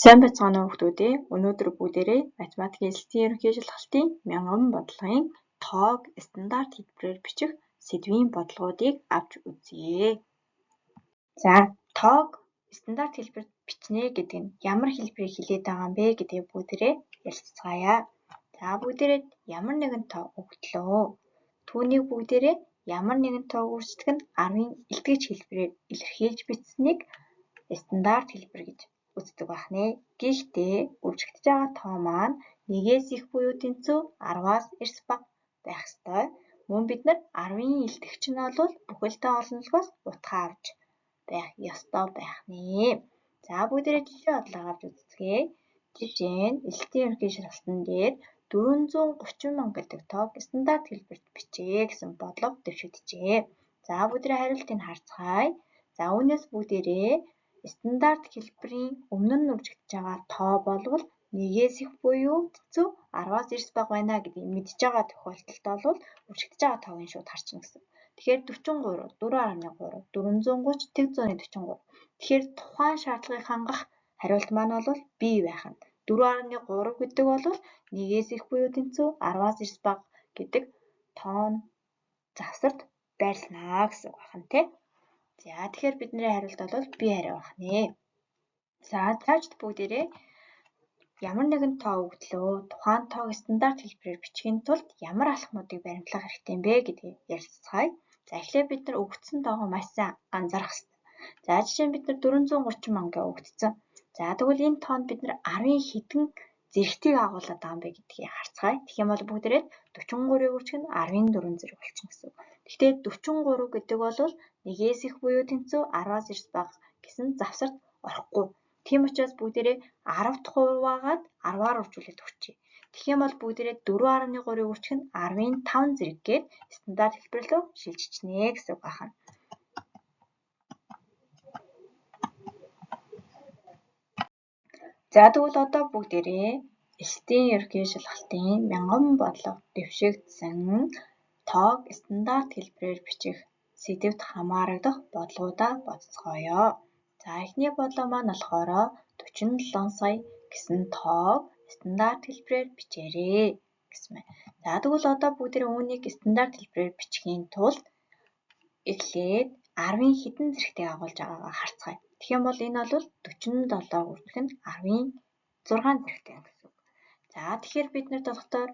Сайн байцгаана уу хүмүүдээ. Өнөөдөр бүгдээрээ математикийн элсэлтийн ерөнхий шалгалтын мянган бодлогын тоог стандарт хэлбэрээр бичих сэдвийн бодлогоодыг авч үзье. За, тоог стандарт хэлбэрт бичнэ гэдэг нь ямар хэлбэрийг хэлээд байгаа юм бэ гэдгийг бүгдээрээ ярилцгаая. За, бүгдээрээ ямар нэгэн тоо өгдлөө. Түүнийг бүгдээрээ ямар нэгэн тоог үрждэг нь 10-ын илтгэж хэлбэрээр илэрхийлж бичсэнийг стандарт хэлбэр гэж үздэг байх нэ. Гэхдээ үржигдэж байгаа тоо маань нэгээс их буюу тэнцүү 10-аас эрс бага байх ёстой. Мөн бид нар 10-ын илтгэгч нь бол бүхэлдээ олонлогоос утгаа авч байх ёстой байх нэ. За, бүгдээрээ жишээ бодлого авч үзцгээе. Жишээ нь элсэлтийн ерөнхий шалгалтын дээр 430 мянга гэдэг тоог стандарт хэлбэрт бичээ гэсэн бодлого дэвшигджээ. За, бүгдээрээ хариултыг харцгаая. За, үүнээс бүгдээрээ стандарт хэлбэрийн өмнө нь үржигдэж байгаа тоо болвол нэгээс их буюу тэнцүү 10-аас эрс бага байна гэдгийг мэдж байгаа тохиолдолд бол үржигдэж байгаа тоог нь шууд харчихна гэсэн. Тэгэхээр 43, 4.3, 430, 143. Тэгэхээр тухайн шаардлагыг хангах хариулт маань бол B байх нь. 4.3 гэдэг бол нэгээс их буюу тэнцүү 10-аас эрс бага гэдэг тоон завсарт байрлана гэсэн үг байна тий. За, тэгэхээр бидний хариулт бол B хариу байх нэ. За, цаашд бүгдээрээ ямар нэгэн тоо өгдлөө. Тухайн тоог стандарт хэлбэрээр бичихийн тулд ямар алхмуудыг баримтлах хэрэгтэй юм бэ гэдгийг ярилцгаая. За, эхлээд бид нар өгөгдсөн тоогоо маш сайн анзаарах хэрэгтэй. За, жишээ нь бид нар 430 мянга өгөгдсөн. За, тэгвэл энэ тоонд бид нар 10-ын хэдэн зэрэгтийг агуулад байгаа юм бэ гэдгийг харцгаая. Тэгэх юм бол бүгдээрээ 43-ыг үржих нь 10-ын 4 зэрэг болчихно гэсэн үг. Гэхдээ 43 гэдэг бол нэгээс их буюу тэнцүү 10-аас эрс бага гэсэн завсарт орохгүй. Тийм учраас бүгдээрээ 10 дахь хуваагаад 10-аар үржүүлээд өгчээ. Тэгэх юм бол бүгдээрээ 4.3-ыг үржих нь 10-ын 5 зэрэг гээд стандарт хэлбэр рүү шилжчихнэ гэсэн үг байна. За, тэгвэл одоо бүгдээрээ элсэлтийн ерөнхий шалгалтын мянган бодлого дэвшигдсэн тоог стандарт хэлбэрээр бичих сэдэвт хамаарагдах бодлогоудаа бодцгооё. За, эхний бодлого маань болохоор 47 сая гэсэн тоог стандарт хэлбэрээр бичээрэй гэсэн байна. За, тэгвэл одоо бүгдээрээ үүнийг стандарт хэлбэрээр бичихийн тулд эхлээд 10-ын хэдэн зэрэгтийг агуулж байгаагаа харцгаая. Тэгэх юм бол энэ бол 47 үржих нь 10-ын 6 зэрэгтэй гэсэн үг. За, тэгэхээр бид нарт болохоор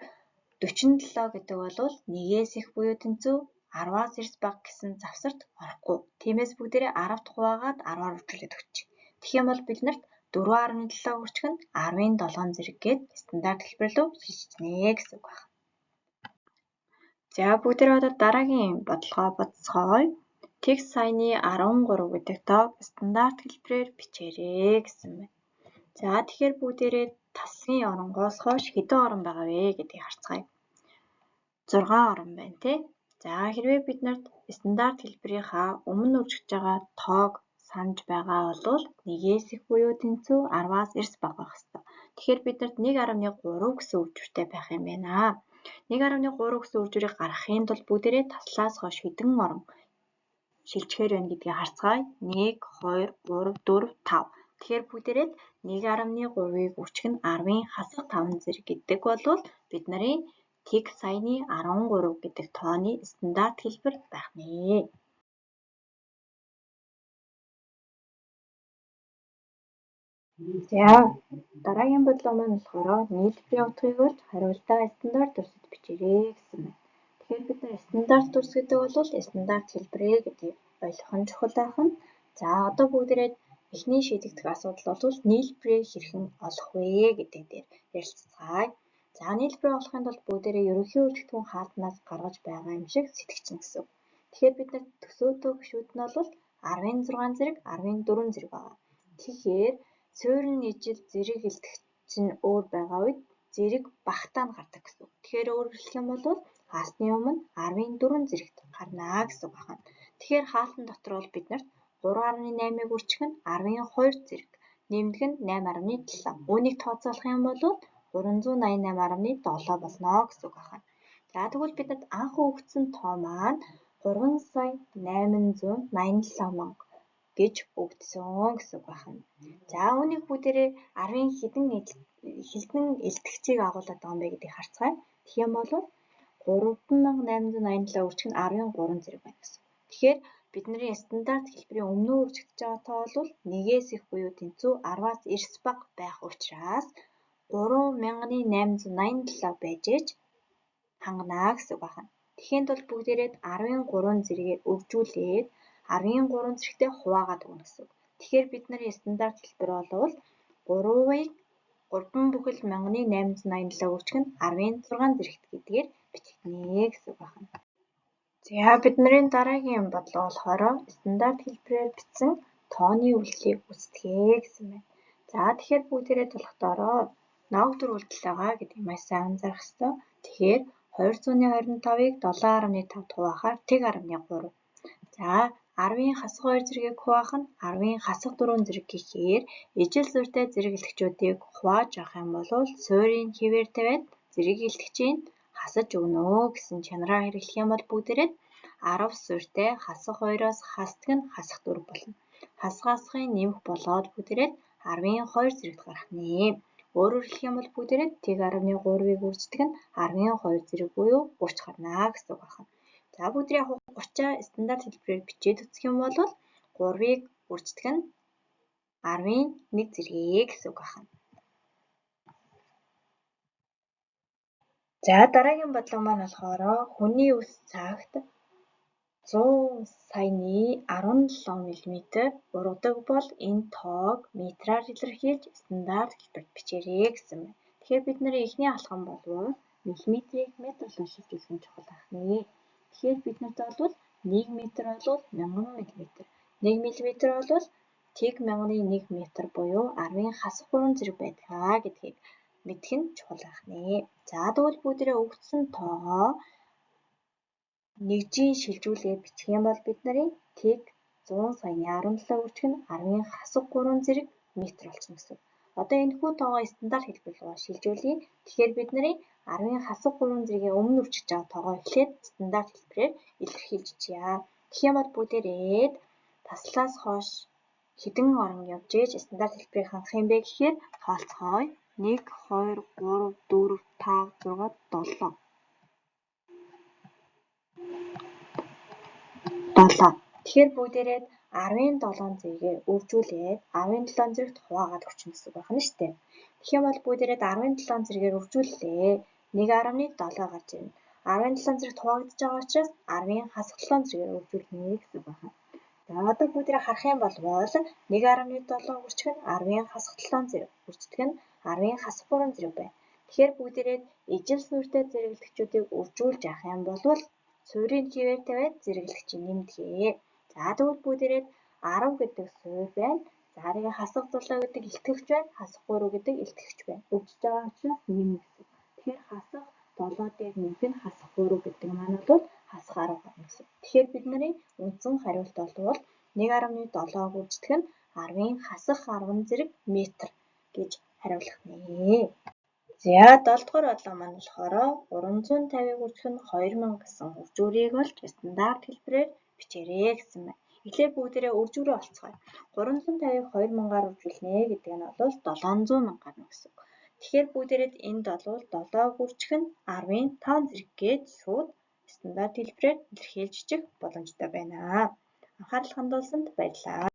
47 гэдэг бол нэгээс их буюу тэнцүү 10-аас эрс бага гэсэн завсарт орохгүй. Тиймээс бүгдээрээ 10 дахь хуваагаад 10-аар үржүүлээд өгчих. Тэгэх юм бол бид нарт 4.7 үржих нь 10-ын 7 зэрэг гээд стандарт хэлбэр рүү шилжчихнэ гэсэн үг байна. За, бүгдээрээ одоо дараагийн бодлогоо бодцгооё. Тэг саяны 13 гэдэг тоог стандарт хэлбэрээр бичээрэй гэсэн байна. За, тэгэхээр бүгдээрээ таслын оронгоос хойш хэдэн орон байгаа вэ гэдгийг харцгаая. 6 орон байна тий. За, хэрвээ бид нарт стандарт хэлбэрийнхаа өмнө үржигдэж байгаа тоог санаж байгаа бол нэгээс их буюу тэнцүү 10-аас эрс бага байх ёстой. Тэгэхээр бид нарт 1.3 гэсэн үржвэртэй байх юм байна. 1.3 гэсэн үржвэрийг гаргахын тулд бүгдээрээ таслаас хойш хэдэн орон шилжихээр байна гэдгийг харцгаая. 1, 2, 3, 4, 5. Тэгэхээр бүгдээрээ 1.3-ыг үржих нь 10-ын хасах 5 зэрэг гэдэг бол бид нарын тэг саяны 13 гэдэг тооны стандарт хэлбэр байх нэ. За, дараагийн бодлого маань болохоор нийлбэрийн утгыг олж хариултаа стандарт дүрсэд бичээрэй гэсэн байна. Тэгэхээр бид нар стандарт дүрс гэдэг бол стандарт хэлбэрээ гэдгийг ойлгох нь чухал байх нь. За, одоо бүгдээрээ эхний шийдэгдэх асуудал бол нийлбэрээ хэрхэн олох вэ гэдэг дээр ярилцгаая. За, нийлбэрээ олохын тулд бүгдээрээ ерөнхий үйлдэгдэхүүн хаалтнаас гаргаж байгаа юм шиг сэтгэчин гэсэн үг. Тэгэхээр бид нар төсөөдөө гишүүд нь бол 10-ын 6 зэрэг 10-ын 4 зэрэг байгаа. Тэгэхээр суурин нийжил зэрэг илтгэгч нь өөр байгаа үед зэрэг багтаа нь гардаг гэсэн үг. Тэгэхээр өөрөөр хэлэх юм бол хаалтны өмнө 10-ын 4 зэрэгт гарна гэсэн үг байна. Тэгэхээр хаалтан дотор бол бид нарт 3.8-ыг үржих нь 10-ын 2 зэрэг, нэмдэг нь 8.7. Үүнийг тооцоолох юм бол 388.7 болно гэсэн үг байна. За, тэгвэл бидэнд анх өгөгдсөн тоо маань 3 сая 887 мянга гэж өгдсөн гэсэн үг байна. За үүнийг бүгдээрээ 10-ын хэдэн хилдэн илтгэгчийг агуулдаг байгаа юм бэ гэдгийг харцгаая. Тэгэх юм бол 3887 үржих нь 10-ын 3 зэрэг байна гэсэн. Тэгэхээр бидний стандарт хэлбэрийн өмнө үржигдэж байгаа тоо бол 1-ээс их буюу тэнцүү 10-аас эрс бага байх учраас 3887 байж ээж хангана гэсэн үг байна. Тэгэхийн тулд бүгдээрээ 10-ын 3 зэрэгээр үржүүлээд 10-ын 3 зэрэгтээ хуваагаад өгнө гэсэн үг. Тэгэхээр бид нарын стандарт хэлбэр бол 3-ыг 3,1887 үржих нь 10-ын 6 зэрэгт гэдгээр бичигдэнэ гэсэн үг байна. За бидний дараагийн бодлого болохоор стандарт хэлбэрээр бичсэн тооны үйлдэлийг гүйцэтгэе гэсэн байна. За тэгэхээр бүгдээрээ тулах ног дөрвө үйлдэл байгаа гэдгийг маш сайн анзаарах ёстой. Тэгэхээр 225-ыг 7.5 хуваахаар 1.3. За 10-ын хасах 2 зэргийг хуваах нь 10-ын хасах 4 зэрэг гэхээр ижил суурьтай зэрэг илтгэгчүүдийг хувааж авах юм бол суурийг хэвээр тавиад зэрэг илтгэгчийг хасаж өгнө гэсэн чанараа хэрэглэх юм бол бүгдээрээ 10 суурьтай хасах 2-оос хасдаг нь хасах 4 болно. Хасах хасахын нэмэх болоод бүгдээрээ 10-ын 2 зэрэгт гарах нэ. Өөрөөр хэлэх юм бол бүгдээрээ 1.3-ыг үрждэг нь 10-ын 2 зэрэг буюу 30 гарна гэсэн үг байна. За бүгдээ яг 30-аа стандарт хэлбэрээр бичээд үзэх юм бол 3-ыг үрждэг нь 10-ын 1 зэрэг гэсэн үг байна. За дараагийн бодлого маань болохоор хүний үс цагт 100 саяны 17 мм ургадаг бол энэ тоог метрээр илэрхийлж стандарт хэлбэрт бичээрэй гэсэн байна. Тэгэхээр бид нарын эхний алхам болвол миллиметрийг метр руу шилжүүлэх нь чухал байх нэ. Тэгэхээр бид нарт бол 1 метр бол 1000 мм. 1 мм бол тэг мянганы 1 метр буюу 10-ын хасах 3 зэрэг байдаг гэдгийг мэдэх нь чухал байх нэ. За тэгвэл бүгдээрээ өгсөн тоогоо нэгжийн шилжүүлээд бичих юм бол бид нарын тэг 100 саяны 17 үржих нь 10-ын хасах 3 зэрэг метр болчихно гэсэн. Одоо энэхүү тоогоо стандарт хэлбэр рүү шилжүүлье. Тэгэхээр бид нарын 10-ын хасах 3 зэргийн өмнө үржиж байгаа тоогоо эхлээд стандарт хэлбэрээр илэрхийлж чийе. Тэгэх юм бол бүгдээрээ таслаас хойш хэдэн орон явж ээж стандарт хэлбэрийг хангах юм бэ гэхээр тооцоогоо 1 2 3 4 5 6 7. 7. Тэгэхээр бүгдээрээ 10-ын 7 зэрэгээр үржүүлээд 10-ын 7 зэрэгт хуваагаад өгчихнө гэсэн үг байна шүү дээ. Тэгэх юм бол бүгдээрээ 10-ын 7 зэрэгээр үржүүллээ. 1.7 гарч ирнэ. 10-ын 7 зэрэгт хуваагдаж байгаа учраас 10-ын хасах 7 зэрэгээр үржүүлнэ гэсэн үг байна. За одоо бүгдээрээ харах юм бол 1.7 үржих нь 10-ын хасах 7 зэрэг үрждэг нь 10-ын хасах 3 зэрэг байна. Тэгэхээр бүгдээрээ ижил суурьтай зэрэглэгчүүдийг үржүүлж авах юм бол суурийг хэвээр тавиад зэрэглэгчийг нэмдэг. За тэгвэл бүгдээрээ 10 гэдэг суурь байна. За тэгээ хасах 7 гэдэг илтгэгч байна. Хасах 3 гэдэг илтгэгч байна. Үржиж байгаа учраас нэмнэ гэсэн. Тэгэхээр хасах 7 дээр нэмэх нь хасах 3 гэдэг маань бол хасах 10 гарна гэсэн. Тэгэхээр бид нарын үндсэн хариулт бол 1.7-г үрждэг нь 10-ын хасах 10 зэрэг метр гэж хариулах нэ. За 7 дугаар бодлого маань болохоор 350-ыг үржих нь 2000 гэсэн үржүүрийг олж стандарт хэлбэрээр бичээрэй гэсэн байна. Эхлээд бүгдээрээ үржүүрээ олцгоё. 350-ыг 2000-аар үржүүлнэ гэдэг нь бол 700 мянга гарна гэсэн үг. Тэгэхээр бүгдээрээ энд бол 7-г үржих нь 10-ын 5 зэрэг гээд шууд стандарт хэлбэрээр илэрхийлж бичих боломжтой байна. Анхаарал хандуулсанд баярлалаа.